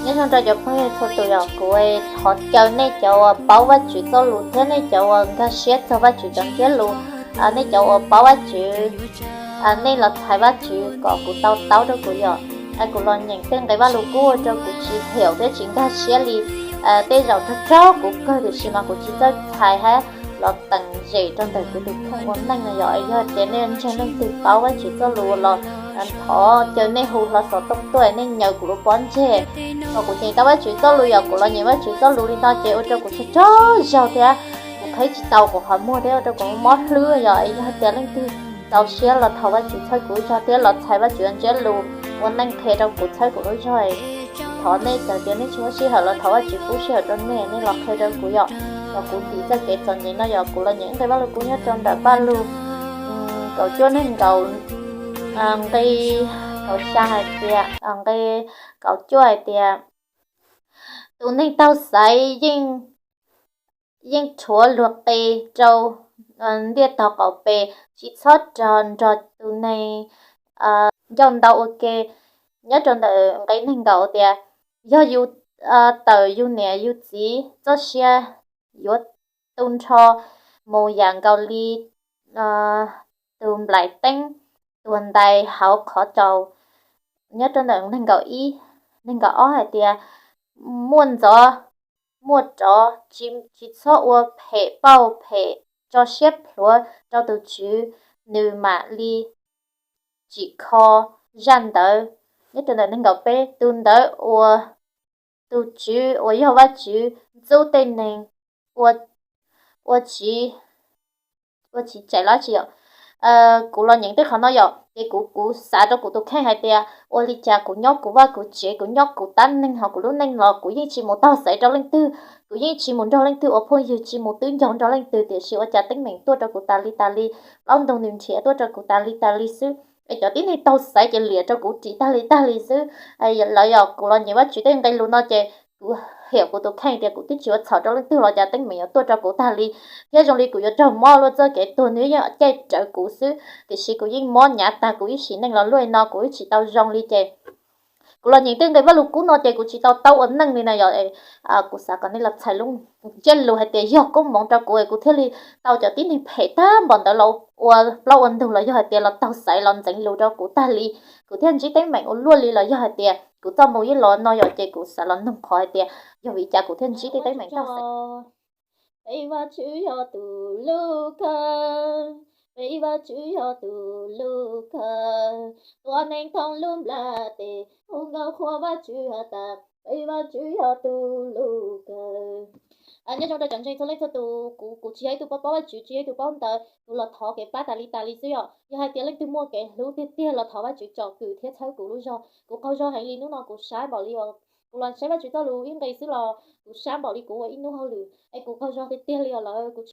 Nyob zoo rau cov phooj ywg txhua tus, yog kuv thov caw nej cov uas paub Vajtswv txoj lus thiab nej cov uas nkag siab txog Vajtswv cov ntsiab lus, nej cov uas paub Vajtswv, nej los txhais Vajtswv kom kuv tau taub rau kuv yom. Kuv los nyeem tej nqe Vajluskub ua rau kuv tsis heev thiab tsis nkag siab li. Tej zaum rog rog kuv kawg tiam sis mas kuv tsis txawj txhais hab los teem zem rau ntawm kuv tus kheej ua neej no yom. Yog tias nej ntseeg leej twg paub Vajtswv txoj lus los thov caw nej hu hlo xov tooj tuaj, nej nyeem kuv lub pob ntseg kom kuv nyeem tau Vajtswv txoj lus yom. Kuv los nyeem Vajtswv txoj lus li no ces ua rau kuv tsaug tsaug zog thiab kuv qhib tsis tau kuv qhov muag thiab ua rau kuv mob hlwb yom. Yog tias leej twg txaus siab los thov Vajtswv txhawb kuv lub zog thiab los txhais Vajtswv ntsiab lus ua neej qhia rau kuv txhawb kuv lub zog. Thov nej txawm tias nej tsis muaj sij hawm los thov Vajtswv pub sij hawm rau nej, nej los qhia rau kuv yom. Kom kuv ntim txoj kev txom nyem no yom. Kuv los nyeem nqe Vajluskub nyob rau ntawm Pajlug kaum cuaj nees nkaum, nqe kaum xya hais tias, nqe kaum cuaj hais tias, tus neeg taug xaiv yeej rhuav luag qe rau ntiaj tog qaum pes, tsis txhob rog nrog tus neeg ncauj ntau ua ke. Nyob rau ntawm nqe nees nkaum tias, yog yus tawm yus niam yus txiv txoj sia yuav tu nrho mus yam nkaus li tus nplaim teeb tuag ntais hauv qhov tsaus. Nyob rau ntawm nees nkaum ib, nees nkaum ob hais tias, muaj ntxov muaj rov, tsis txhob ua phem pauj phem, tso siab plhuav rau tus Tswv, nws mam li tsim kho zaj ntawd. Nyob rau ntawm nees nkaum peb, tus ntawd uas tus Tswv uas yog Vajtswv ntxub tej neeg ua tsis ua tsis tseem los tsis yom. Kuv los nyeem tej qhov no yom, ces kuv kuv xav rau kuv tus kheej hais tias ua li cas kuv nyob kuv vaj kuv tsev, kuv nyob kuv tab neeg hauv kuv lub neej los kuv yeej tsis mus taug xaiv rau leej twg, kuv yeej tsis mus nrog leej twg ua phooj ywg, tsis mus twb ncaug nrog leej twg, tiam sis ua cas teeb meem tuaj rau kuv tas li tas li, plaub ntug nws nrhiav tuaj rau kuv tas li tas li xwb. Es cov tib neeg taug xaiv ces liam rau kuv ris tag li tag li xwb. Lawv yog kuv los nyeem Vajtswv tej nqe lus no ces kuv hiam kuv tus kheej tias kuv twb tsis ua txhaum rau leej twg los cas teeb meem yuav tuaj rau kuv tag li, thiab zoo li kuv yuav raug mob luaj txoj kev tuag nws yeej caij rawv kuv xwb, tiam sis kuv yeej mob hnyav tag kuv ib sim neej los luaj li no kuv twb tsis tau zoo li ces kuv los nyeem tej nqe Vajluskub no ces kuv tsis tau taub ua neej li na yom. Kuv xav kom nej los txhais lub ntsiab lus hais tias yog koob hmoov rau kuv es kuv thiaj li tau cov tib neeg phem tag npaum ntawd los ua plaub ua ntug los yog hais tias los taug xaiv los ntxeev lus rau kuv tag li, kuv thiaj ntsib teeb meem ua luaj li los yog hais tias kuv txoj moo yeej los no yom. Ces kuv xav los noog qhov hais tias yog vim cas kuv thiaj ntsib tej teeb meem taug xaiv. Peb Vajtswv yog tus lub kawg, peb Vajtswv yog tus lub kawg, tua neeg thoob lub nplaj teb, hu nkauj qhuas Vajtswv has tas peb Vajtswv yog tus lub kawg. Nyob zoo rau cov ntseeg txhua leej txhua tus, kuv kuv tsis yog ib tug paub paub Vajtswv, tsis yog ib tug paub ntawv, kuv los thov kev pab tas li tas li xwb yom. Yog hais tias leej twg muaj kev hlub tiag tiag los thov Vajtswv tsom kwm thiab txhawb kuv lub zog. Kuv qaug zog heev li, hnub no kuv sab npaum li uas kuv los saib Vajtswv txoj lus ib nqe xwb los kuv sab npaum li kuv ua ib hnub hauj lwm. Es kuv qaug zog tiag tiag li os lawm, kuv